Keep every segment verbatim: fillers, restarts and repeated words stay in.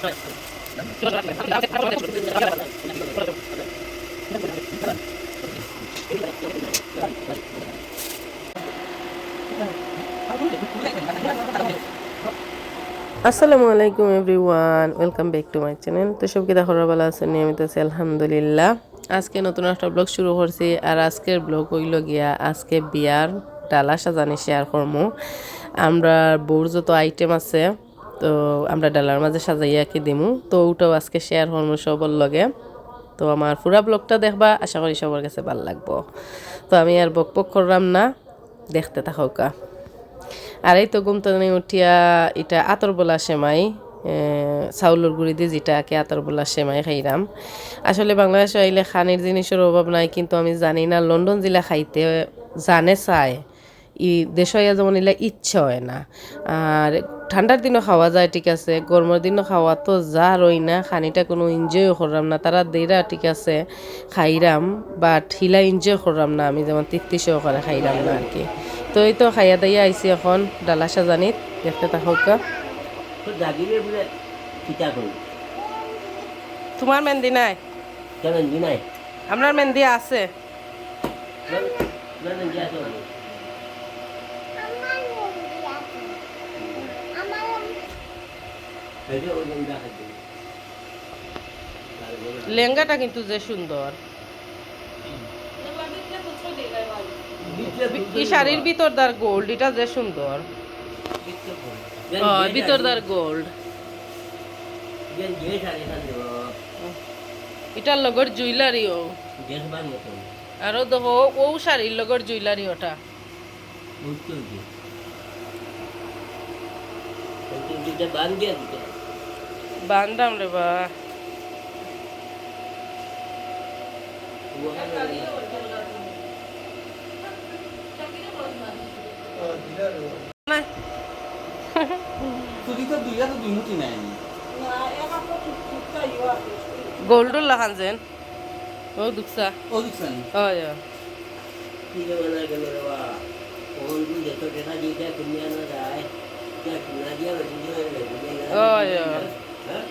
আসসালামু আলাইকুম everyone, welcome back to my channel। তো সব কিতা খবর, ভালা আছইন নি? আমি তো আছি আলহামদুলিল্লাহ। আজকে নতুন একটা ব্লগ শুরু করছি, আর আজকের ব্লগ অইলো গিয়া আজকে বিয়ার ডালা সাজানি শেয়ার করমু। আমরা বউর যত আইটেম আছে, তো আমরা ডালার মাঝে সাজাইয়া কি দিমু, তো ওটাও আজকে শেয়ার করমু সবর লগে। তো আমার পুরা ব্লগটা দেখবা, আশা করি সবর কাছে ভালা লাগবো। তো আমি আর বক বক কররাম না, দেখতে থাকউক্কা। আর এই তো ঘুম থাকি উঠিয়া ইটা আতর বলা সেমাই, এ, চাউলর গুড়ি দি যেটা আগে আতর বলা সেমাই খাইরাম। আসলে বাংলাদেশো আইলে খানির জিনিসর অভাব নাই, কিন্তু আমি জানি না লন্ডন জিলা খাইতে জানে চায়, ই দেশো আইয়া যেমন ইলা ইচ্ছা অয় না। আর ঠান্ডার দিনও খাওয়া যায়, ঠিক আছে, গরমর দিনও খাওয়া তো যার অয় না, খানিটা কুনু এনজয়ও কররাম না। তারা দেরা, ঠিক আছে, খাইরাম, but হিলা এনজয় কররাম না, আমি যেমন তৃপ্তি সহকারে খাইরাম না আর কি। তো এই তো খাইয়া দাইয়া আইছি এখন ডালা সাজানিত, দেখতে থাকউক্কা। তো জাগিরে বলে কিতা করি? তোমার মেহেন্দি নাই? কেন মেহেন্দি নাই? আমরার মেহেন্দি আছে। না, না, মেহেন্দি আছে মানে? এই যে ওই যে ওইটা খাইতে। লেহেঙ্গাটা কিন্তু যে সুন্দর। ই শাড়ির ভিতরদার গোল্ড, ইটা যে সুন্দর। ভিতর গোল্ড। ও, ভিতরদার গোল্ড। ইটার লগর জুয়েলারিও। আরো দেখো, ও শাড়ির লগর জুয়েলারি ওটা। বান্ধাম রে বা। না। চুরি তো দুই হাতে দুই মুঠি নাই। গোল্ডর লাখান যেন। ও দুকসা। ও দুকসা নি? অয়, অয়। কি যে বানা গেল রে বা। কোন কোন যত টাকা দিয়ে যা কিনে আনা যায়, যা কিনা দিয়া বেশি দিয়ে বেশি দিয়ে না। অয়, অয়। হ্যাঁ?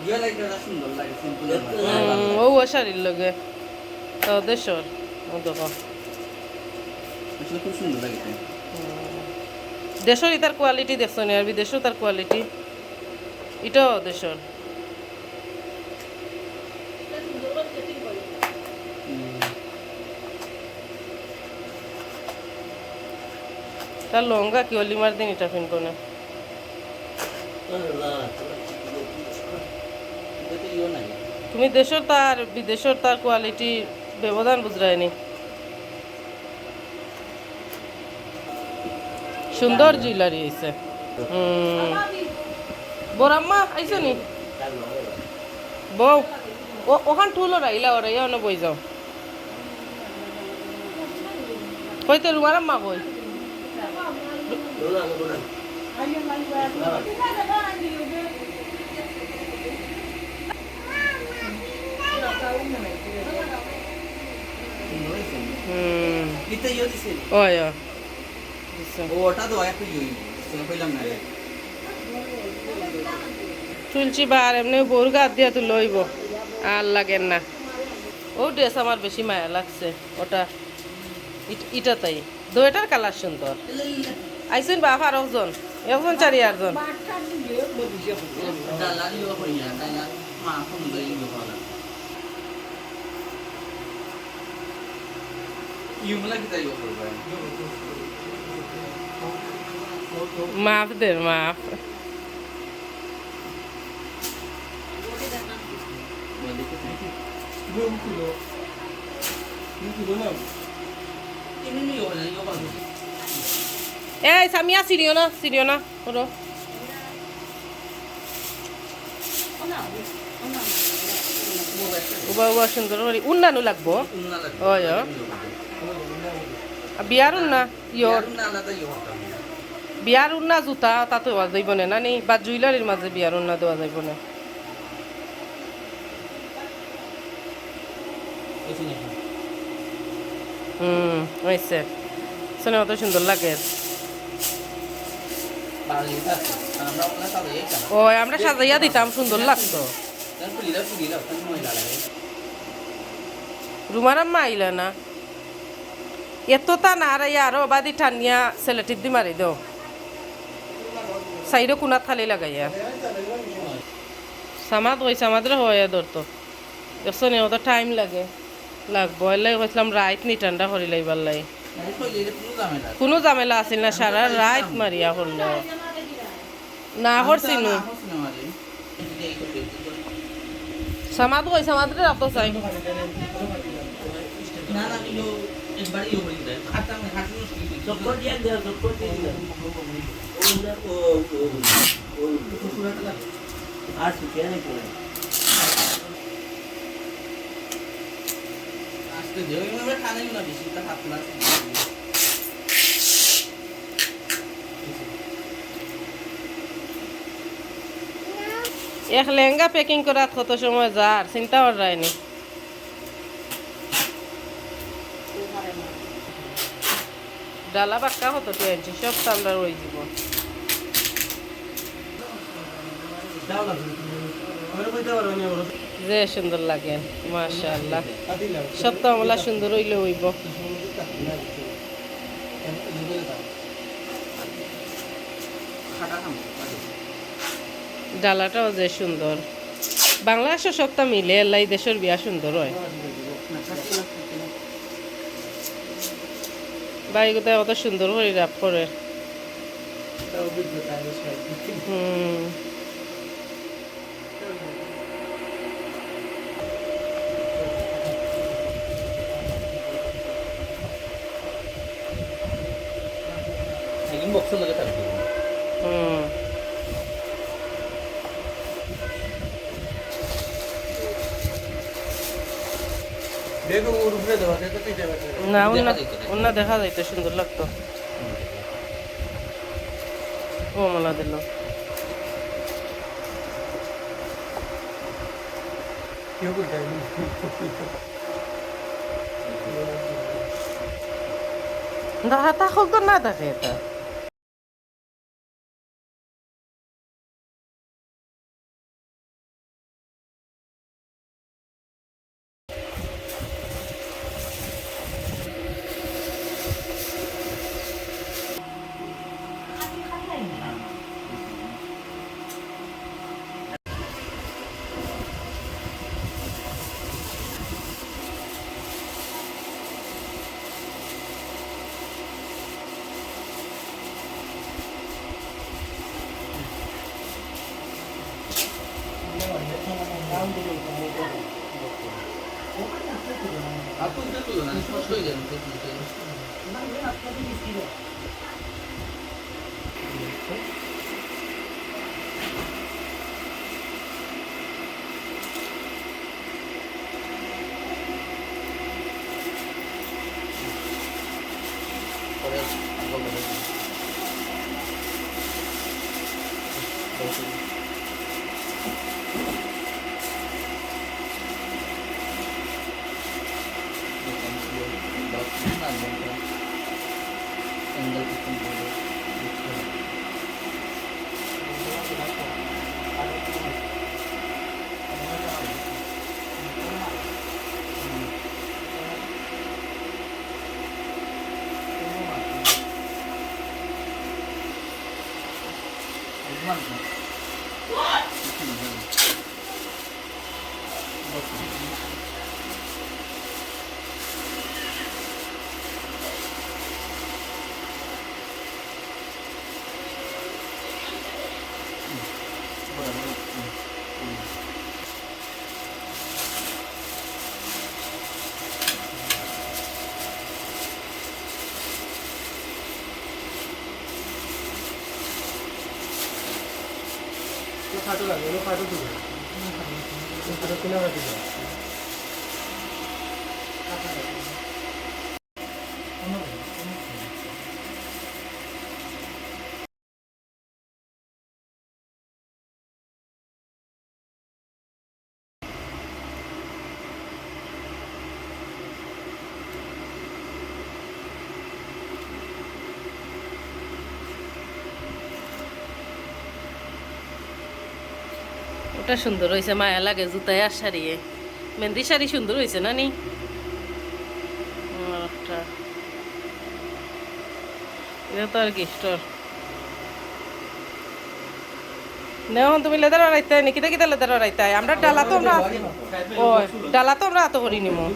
জুয়েলারিটা সুন্দর লাগে, simple এর মাঝে। হুম, ও শাড়ির লগে। তো দেশর, ও দেখো। আসলে খুব সুন্দর লাগে। হুম। দেশর ইতার কোয়ালিটি দেখছো নি, আর বিদেশর তার কোয়ালিটি। ইটাও দেশর। হুম। তার লহঙ্গা কি অলিমার দিন ইটা পিনবো না? তুমি দেশর তার বিদেশর তার কোয়ালিটি ব্যবধান বুঝরায়নি। সুন্দর জুয়েলারি অইছে। হুম। বড়াম্মা আইছো নি? বউ, ও, ওখান টুল ওরা, ইলা ওরা, ইয়া, অনো বই যাও। কই তো রুমার আম্মা কই? হুম। ইতে ইয়ে দিছে। ওই, ওই। দিছে। ও, ওটা তো একটু ইয়ে, ইয়ে, কইলাম না রে। তুলছি বার, এমনি বউর গাত দিয়া তুলো অইবো। আর লাগের না। ও ড্রেস আমার বেশি মায়া লাগছে। ওটা, ইট-, ইটা তাই। দুইটার কালার সুন্দর। আইছইন বাপ আর একজন। একজন চারি আটজন। মাফ দের, মাফ। এই সামিয়া, সিরিও না, সিরিও না, ওরো। উবা, উবা, সুন্দর করি। উন্নানু লাগবো। ওই, ও। আর বিয়ার উন্না, ইয়র। বিয়ার উন্না জুতা, তাতে ওয়া যাইব না, না নি? বা জুয়েলারির মাঝে বিয়ার উন্না দেওয়া যাইব না। হুম, অইছে। শুনে অত সুন্দর লাগে। ও, আমরা সাজাইয়া দিতাম, সুন্দর লাগতো। রুমার আম্মা আইলা না। এততা না আর ইয়া আরো বাদি টানিয়া সেলোটেপ দি মারি দেও। সাইডো কুনাত খালি লাগাইয়া। সামাদ কই, সামাদরে হওয়াইয়া ধরতো। দেখছো নি, অত টাইম লাগে। লাগবো। এর লাগি কইছিলাম রাইত নি ঠান্ডা করি লাইবার লাগি। কুনু ঝামেলা আছিল না, সারা রাইত মারিয়া করলো। না করছি নু। সামাদ কই, সামাদরে রাখতো চাই। এক লেহেঙ্গা packing করাত কত সময় যার, চিন্তা কররায়নি। ডালা বাক্কা কত টেনশন, সব সামলার অই যিবো। যে সুন্দর লাগে, মাশাআল্লাহ। সব তো আমলা সুন্দর অইলে অইবো। ডালাটাও যে সুন্দর। বাংলাদেশো সবতা মিলে, এল্লাই দেশর বিয়া সুন্দর অয়। ভাই, কোথায় কত সুন্দর করি wrap করে। হুম। একদম বক্সর লগে থাকবে। হুম। দেখো, ওর উপরে দেওয়া যায়, তো তুই দেবে। না, দেখা অন্য, যাইতো না। অন্য দেখা যাইতো, সুন্দর লাগতো। ও মালা দিল। কেউ কই যায়নি। দাদা, তা খুলতো না দেখে এটা। ওটা সুন্দর অইছে, মায়া লাগে জুতায় আর শাড়িয়ে। মেহেন্দি শাড়ি সুন্দর অইছে না নি? আমার একটা, এটা তো আর গিফটর। নেও, তুমি লেদার বানাইতায় নি? কিতা কিতা লেদার বানাইতায়? আমরা ডালা তো আমরা, ও, ডালা তো আমরা আতো করি নিমু।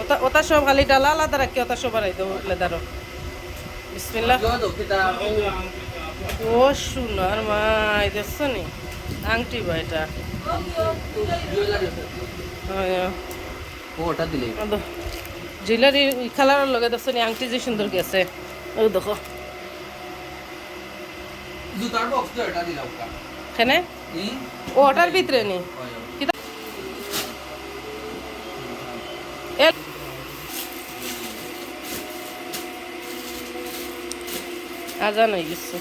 ওটা, ওটা সব খালি ডালা আলাদা রাখি, ওটা সব বানাই দেবো লেদারও। বিসমিল্লাহ। ও সোনার মাই, দেখছো নি? আংটি বা এটা। ও, ওটা দিলে। জুয়েলারি কালারের লগে দেখছো নি, আংটি যে সুন্দর গেছে। ও দেখো। জুতার বক্স তো এটা দিলাম কা। কেনে? হুম? ও, ওটার ভিতরে নি। হয়, হয়। কিতা? এ-, আজান অই গেছে।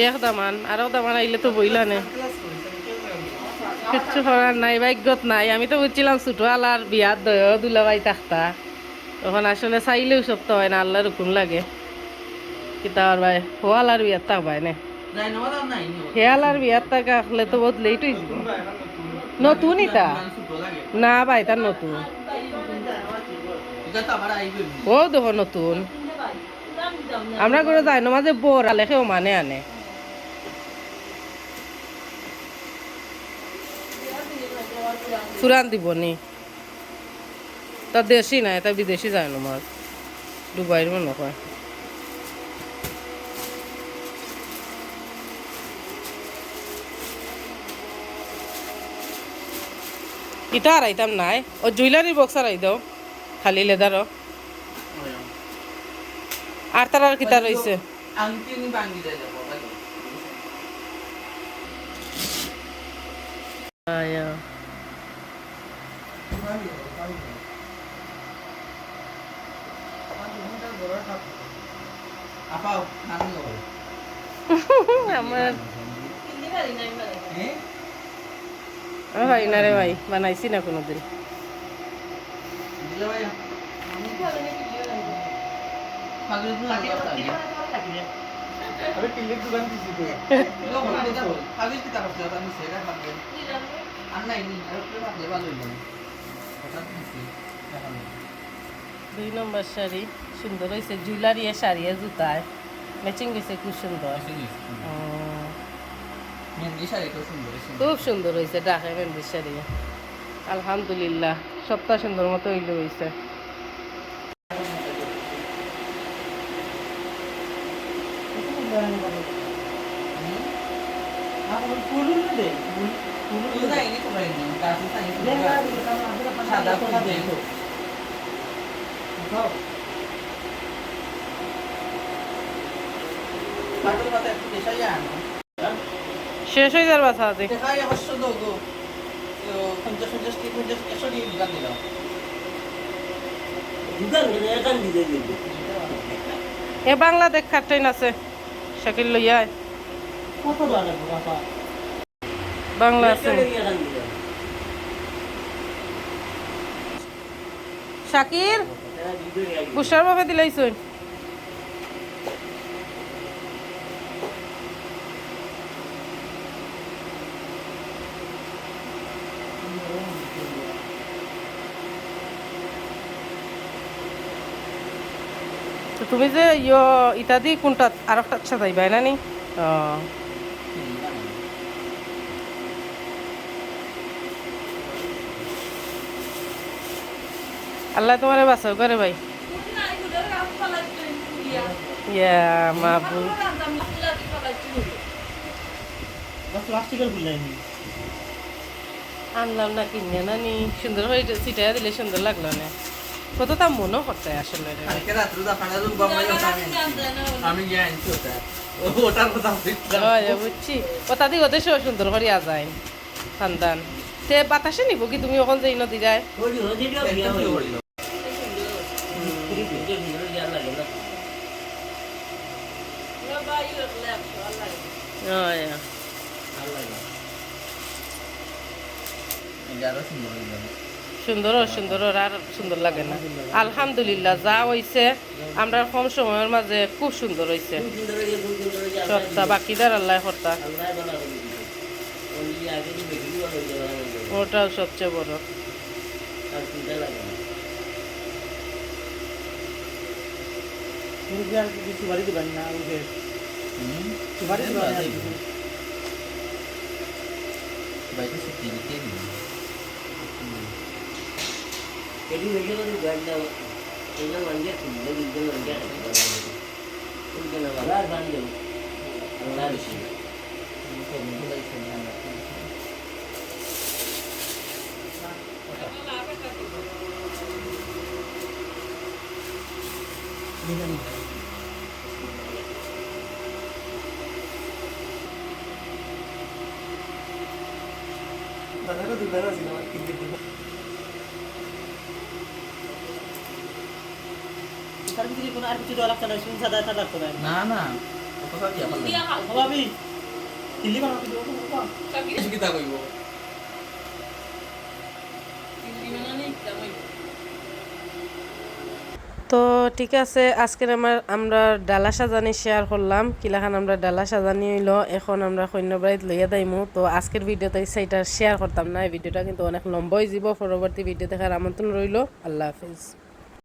এক দামান, আরো দামান আইলে তো বইলা নে। কিচ্ছু করার নাই, ভাগ্যত নাই। আমি তো বুঝছিলাম ছোট আলার বিয়াত দয় দুলাভাই থাকতা। তখন আসলে চাইলেও সব তো হয় না, আল্লাহর হুকুম লাগে। কিতা আর ভাই, হো আলার বিয়াত থাকবায় নে। হে আলার বিয়াত থাকলে তো বহুত লেট অই যাইবো। নতুন ইতা? না ভাই, তার নতুন। ও দেখো নতুন। আমরা ঘরো যাই না মাঝে বর আলে কেউ মানে আনে। পুরান দিব নি। তা দেশি না, এটা বিদেশি যায় না মাছ। দুবাইর মনে হয়। ইটা আর আইতাম নাই। ও জুয়েলারি বক্স আর আই দাও। খালি লেদারও। আর তার আর কিতা রইছে? আংটি নি ভাঙ্গি যায় যাবো, ভাই। আয়া। আপাও, নাম লো। আমার হ্যাঁ? আমি পারি না রে ভাই, বানাইছি না কোনোদিন। আমি কিল্লির দোকান দিছি তো। দুই নম্বর শাড়ি সুন্দর হইছে, জুয়েলারি আর শাড়ি আর জুতায় ম্যাচিং হইছে, খুব সুন্দর। Matching হইছে, সুন্দর। হুম। মেহেন্দি শাড়িটাও সুন্দর হইছে। খুব সুন্দর হইছে ডাকে মেহেন্দি শাড়ি। আলহামদুলিল্লাহ, সবটা সুন্দর মতো হইলে হইছে। শেষ হয়ে যাওয়ার কথা আছে। এ বাংলাদেশ খাট্টাইন আছে, শাকিল লইয়া আয়। বাংলা আছে। শাকিল, বুসার বাপে দিলাইছইন। তো তুমি যে ইয়ো ইতা দি কোনটা আরেকটা সাজাইবায় না নি? ও। আল্লাহ তোমারে বাঁচাও করে ভাই। ইয়া মাবু। প্লাস্টিকের গুলাই নি। আনলাম না কিনে না নি, সুন্দর হয়ে ছিটাইয়া দিলে সুন্দর লাগলো না। কত তা মনও করতে আসলে রে। কালকে রাত্রে তো আপনারা রুম বাবা আমি আনছি। আমি গিয়ে আনছি ওটা। ও, ওটার কথা বলছিলাম। হয়, বুঝছি। ওটা দিয়ে ওদের সব সুন্দর করিয়া যায়। খানদান। তে বাতাসে নিব কি তুমি ওখান যাই নদী যায়? ওই যে, ওই যে, ওই যে, ওই যে। হুম। ওই যে, ওই যে, আর লাগে না। হয়। আর লাগে না। সুন্দর অয়, সুন্দর অয়, আর সুন্দর লাগে না। আলহামদুলিল্লাহ, যা অইছে, আমরার কম সময়র মাঝে খুব সুন্দর অইছে। সবটা বাকিদার আল্লায় করতা। ওটাও সবচেয়ে বড়। আর কিছু সুপারি দিবেন না? সুপারি দিবেন না আর কিছু? তার ভিতরে কোনো আর কিছু দেওয়া লাগতো না, শুধু সাদা সাদা লাগতো না। না, না, অত সাদা দিয়া পারলে না। ও ভাবি, কিল্লি বানাতে দেবো তো, বাবা। কিছু কিতা কইব? তো ঠিক আছে, আজকের আমার, আমরা ডালা সাজানি শেয়ার করলাম, কিলাখান আমরা ডালা সাজানি অইলো। এখন আমরা কইন্যা বাড়িত লইয়া যাইমু। তো আজকের ভিডিওতে সেটা শেয়ার করতাম না, এই ভিডিওটা কিন্তু অনেক লম্বা অইযিবো। পরবর্তী ভিডিও দেখার আমন্ত্রণ রইলো। আল্লাহ হাফিজ।